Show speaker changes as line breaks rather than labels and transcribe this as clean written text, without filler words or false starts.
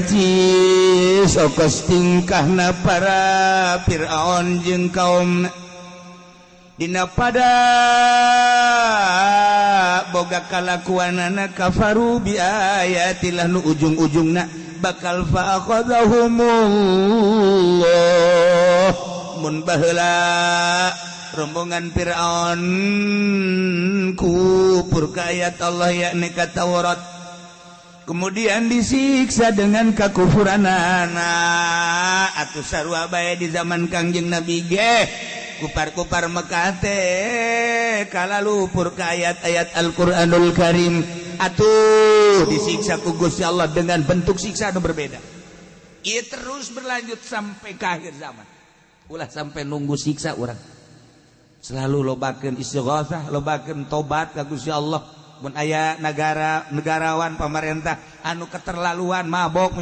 Percis okos tingkahna para Fir'aun jeung kaum. Dina pada boga kalakuanana kafaru bi ayatillah, nu ujung-ujungna bakal fa akhadhahumullah. Mun baheula rombongan Fir'aun kufur ka ayat Allah, yakni ka Taurat, kemudian disiksa dengan kekufuran anak, atau sarua bae di zaman Kangjeng Nabi ge, kupar-kupar Mekah teh kalalupur ka ayat-ayat Al-Qur'anul Karim, atuh disiksa ku Gusti Allah dengan bentuk siksa anu berbeda. Ia terus berlanjut sampai ke akhir zaman. Ulah sampai nunggu siksa orang, selalu lobakeun istighatsah, lobakeun tobat ka Gusti Allah. Mun aya negara, negarawan, pemerintah anu keterlaluan, mabok.